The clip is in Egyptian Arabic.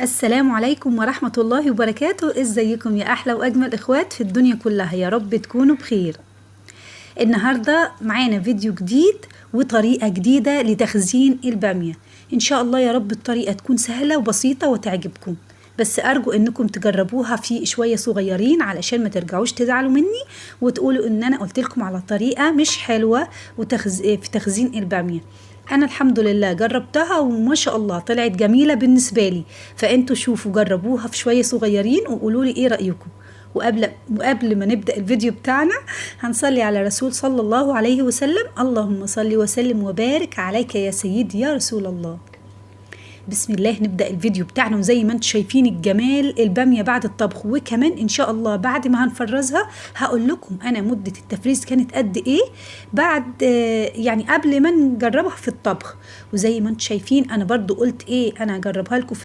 السلام عليكم ورحمة الله وبركاته. ازيكم يا احلى واجمل اخوات في الدنيا كلها؟ يا رب تكونوا بخير. النهاردة معانا فيديو جديد وطريقة جديدة لتخزين البامية. ان شاء الله يا رب الطريقة تكون سهلة وبسيطة وتعجبكم، بس ارجو انكم تجربوها في شوية صغيرين علشان ما ترجعوش تزعلوا مني وتقولوا ان انا قلت لكم على طريقة مش حلوة في تخزين البامية. انا الحمد لله جربتها وما شاء الله طلعت جميلة بالنسبة لي، فانتوا شوفوا جربوها في شوية صغيرين وقولوا لي ايه رأيكم. وقبل ما نبدأ الفيديو بتاعنا هنصلي على رسول صلى الله عليه وسلم. اللهم صل وسلم وبارك عليك يا سيدي يا رسول الله. بسم الله نبدأ الفيديو بتاعنا. وزي ما انتم شايفين الجمال البامية بعد الطبخ، وكمان ان شاء الله بعد ما هنفرزها هقول لكم انا مدة التفريز كانت قد ايه بعد، يعني قبل ما نجربها في الطبخ. وزي ما انتم شايفين انا برضو قلت ايه، انا هجربها لكم.